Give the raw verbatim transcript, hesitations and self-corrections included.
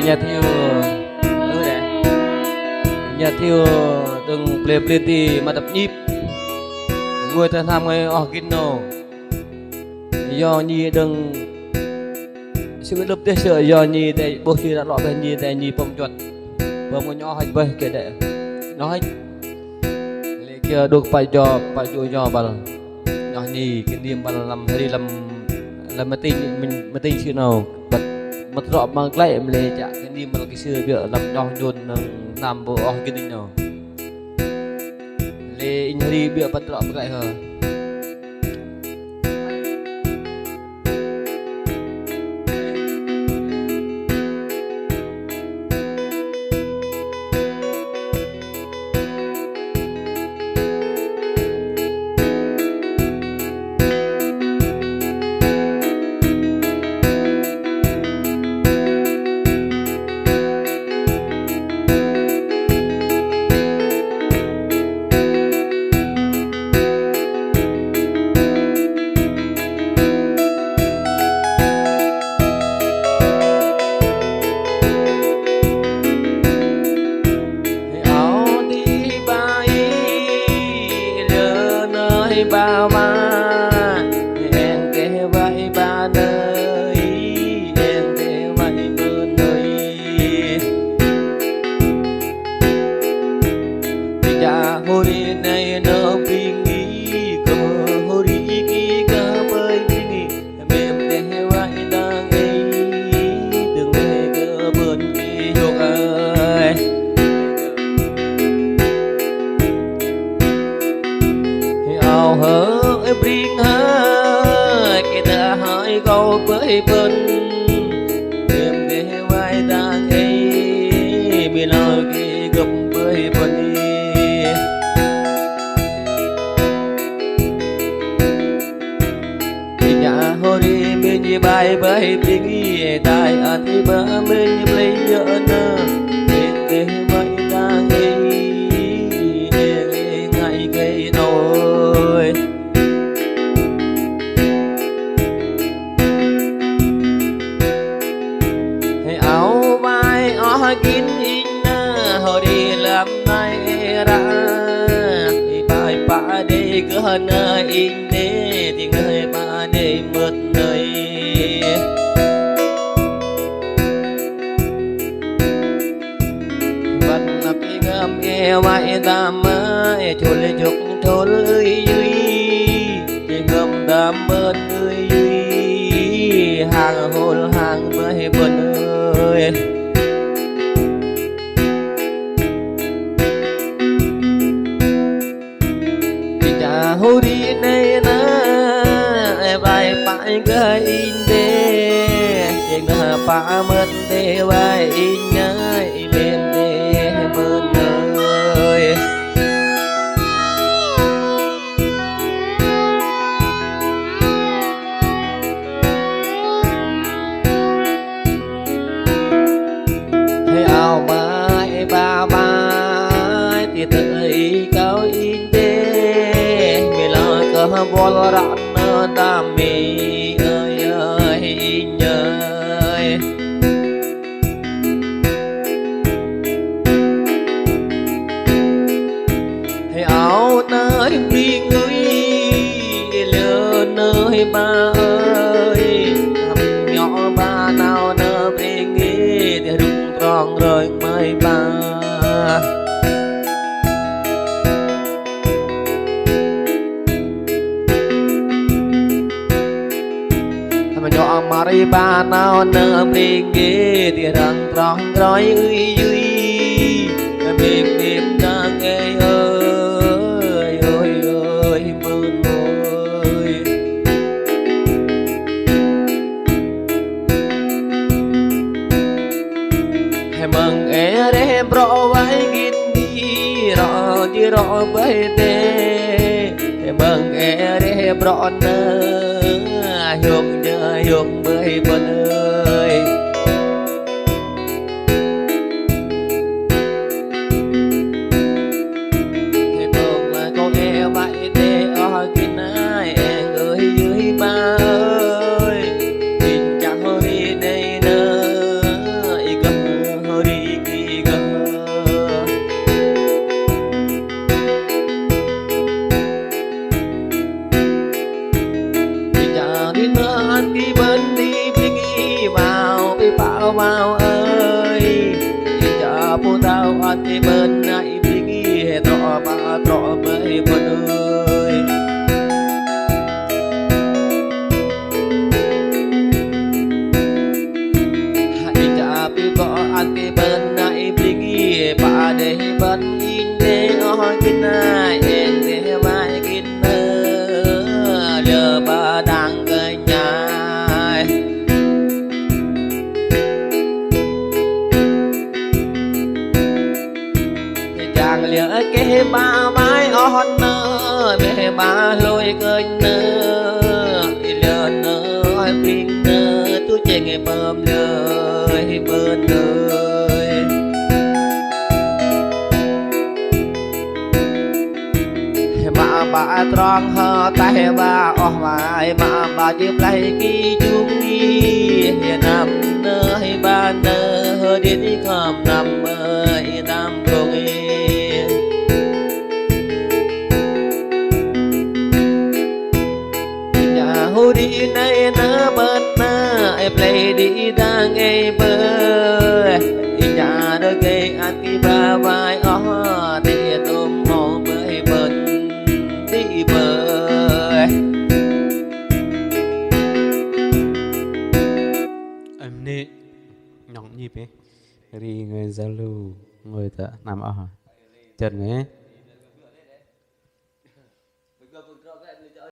Nhà thơ, nhà thơ đơ̆ng pơlei pơlei ti mă đăp nhip. Ngôi tơ hnam ngôi oh gĭt 'nâu. Yua nhi đơ̆ng sư đơ̆p dêh sư yua nhi đei 'bôh sư đă lŏ bơih nhi đei nhi pơm juăt. Pơm nho hăch bơih kơ đe. Nho hăch. Lei kiơ đôk pă jô, pă jô nho băl. Nho nhi kơ niêm băl lăm hơri lăm, lăm mă tinh, mă tinh sư 'nâu. Băt mă trŏ mă glăi mă lei chă kơ niêm băl kơ sư biơ̆ lăm nho nhôn nơ̆ng hnam bơ̆ oh gĭt 'nâu. Lei inh hơri biơ̆ băt trŏ mă glăi hơ. Ơ ti bai lơ nơih ba ba, eng kơ wai ba nơih, eng kơ wai bơ̆n nơih. Ti chă hơri nai nơ ping i kơ hơri ki kơ bai ping i. Mêm teh wai dang ei, tơ̆ng teh kơ bơ̆n ki hiôk ai. Ao hơ bring hơ, kơ tơ hơi kơ bơih bơ̆n. Mêm teh wai dang ei, mi nơ ki gơ̆p bơih bơ̆n. Ti chă hơri minh bai bai ping i, tai ăn i ba minh plei yơ nơ. Minh teh bai dang ei, ei, ei, ngai kei nôi. Hơi ao bai oh gĭt inh nơ, hơri lăm nai ră. Ih bai pă đei gơh nơ inh đei, ti ngơi pă đei mơ̆t nơi. Băt năp ih ngơm e wai tam mă, e chôl jôk chôl ơi ơi. Ih ngơm tam mơ̆t ơi ơi, hang hôl hang bơih bơ̆n ơi. Ti chă hơri nai nơ, e bai pă gơh inh đei, inh nơ pă mơ̆t đei wai inh ngai, ih mêm đei mơ̆n ơi. Hơi ao bai ba bai, ti tơ ih kơ inh đei, mi lơ kơ bol ră nơ tam mi ơi ơi inh ơi. Hơi ao nơih ping ơi, lơ nơih ba ơi, hăm nhŏ ba nao nơ ping ơi, teh rŭng trong rơih mai ba. Hăm nhŏ mă rơih ba nao nơ ping ơi, teh răng trong rơih ơi ơi. Mêm mêm dang ei ơi, ơi, ơi, mơn ơi. Hơi mơ̆ng e reh brŏ wai gĭt ni, rŏ di rŏ bơih đei. Hơi mơ̆ng e reh brŏ nơ, hiôk jơ hiôk bơih bơ̆n ơi. Hơi bông lai kơ e wai đei oh gĭt nai, eng ơi ơi ba ơi. Inh chă hơri nai nơ, ih gơh Hơ gĭt nai eng dêh wai gĭt nơ, lơ ba đang kơ nhai. Chang liơ keh ba wai oh nơ, meh ba hlôi kơnh nơ, liơ nơ oi pinh nơ, tu cheng pơm lơ bơ̆n ơi. Mă ba trong hơ tai ba oh wai, mă ba jơ̆ plai ki jung ni, năm nơ ba nơ, hơ đĭ ni khom năm ơi năm brong ê. Inh hŭ đĭ nai nơ bơ̆t nơ, ê plei đĭ dang ê bơih. Inh đơ̆ gei ăn ki ba wai oh, đĭ tôm hŏ bơih bơ̆n đĭ bơih. Em ni, nhŏng nhip ê. Ri ngôi giao lưu, ngôi tơ năm oh. Chơt ngôi.